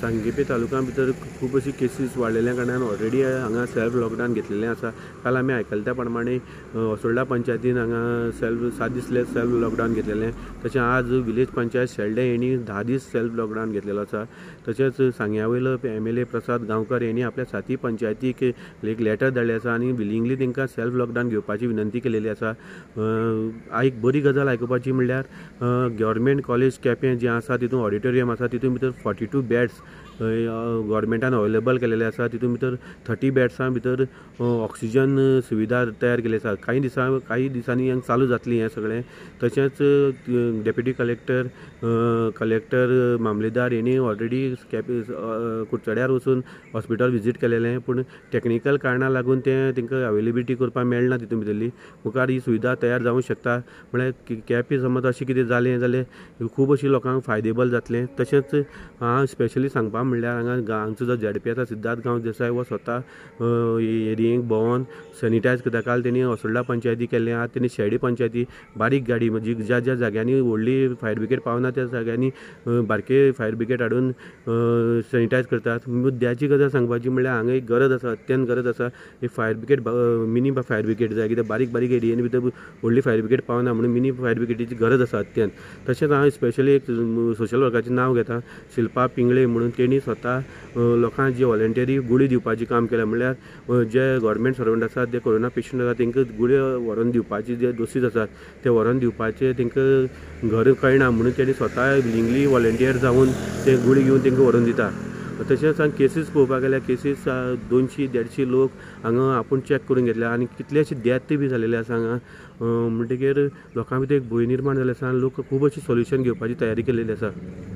सांगेपे तालुका भितर खूब अशी केसीस वाडलेल्या कारणान ऑलरेडी हांगा सेल्फ लॉकडावन घेतलेलें आसा. काल आमी आयकले त्या प्रमाणे असोल्डा पंचायतीन हांगा सेल्फ 7 दीस सेल्फ लॉकडावन घेतलेलें. तशें आज विलेज पंचायत शेल्डें हेणी 10 दीस सेल्फ लॉकडावन घेतलेलो आसा. तशेंच सांग्या वयलो MLA Prasad Gaonkar हेणी आपल्या साती पंचायतीक एक लेटर धाडलें आसा आनी विलिंगली तांकां सेल्फ लॉकडावन घेवपाची विनंती केलेली आसा. एक बरी गजाल आयकुपाची म्हणल्यार गव्हर्मेंट कॉलेज केपें जें आसा तितून ऑडिटोरियम आसा, तितून भितर 42 बेड्स गव्हर्मेंटान अवेलेबल केलेले आसा. तितून भितर 30 बेड्सां भितर ऑक्सिजन सुविधा तयार केल्ली आसा. काही दिसांनी हांगा चालू जातली हें सगळें. तशेंच डेप्युटी कलेक्टर, कलेक्टर, मामलेदार हेणी ऑलरेडी केपें कुडचड्यार वचून हॉस्पिटल विजीट केलेलें, पूण टॅक्निकल कारणां लागून तें तांकां अवेलेबिलिटी करपाक मेळना. तितून भितरली मुखार ही सुविधा तयार जावंक शकता. म्हळ्यार केपें समज अशें कितें जालें जाल्यार खूब अशें लोकांक फायदेबल जातलें. तशेंच हांव स्पेशली सांगपा म्हणल्यार हांगा हांगचो जो ZP आसा सिद्धार्थ गांव देसाय हो स्वता एरियेक भोंवोन सॅनिटायज करता. काल तेणी असोल्डा पंचायती केल्लें, आज तेणी शेडी पंचायती बारीक गाडी म्हणजे ज्या ज्या जाग्यांनी व्हडली फायर ब्रिगेड पावना त्या जाग्यांनी बारके फायर ब्रिगेड हाडून सॅनिटायज करतात. मुद्द्याची गजाल सांगपाची म्हणल्यार हांगा एक गरज आसा, अत्यंत गरज आसा, एक fire brigade, mini fire brigade जाय. कित्याक बारीक बारीक एरियांनी भितर व्हडली फायर ब्रिगेड पावना म्हणून मिनी फायर ब्रिगेडीची गरज आसा अत्यंत. तशेंच हांव स्पेशली एक सोशल वर्काचें नांव घेता, शिल्पा पिंगळे म्हणून. तेणी स्वता लोकांक जी वॉलंटियरी गुळी दिवपाचें काम केलें. म्हणल्यार जे गव्हर्मेंट सर्वंट आसात, जे कोरोना पेशंट आसात तांकां गुळयो व्हरोन दिवपाची जे डोसीस आसात ते व्हरोन दिवपाचे तांकां घर कळना म्हणून तेणी स्वता विलिंगली वॉलंटियर जावन ते गुळी घेवन तांकां व्हरोन दिता. तशेंच हांगा केसीस पळोवपाक गेल्यार केसीस 200-150 लोक हांगा आपूण चॅक करून घेतल्या आनी कितलेशे डेथ बी जालेले आसा हांगा. म्हणटकीर लोकां भितर एक भंय निर्माण जाल्लो आसा आनी लोक खूब अशें सोल्युशन घेवपाची तयारी केलेली आसा.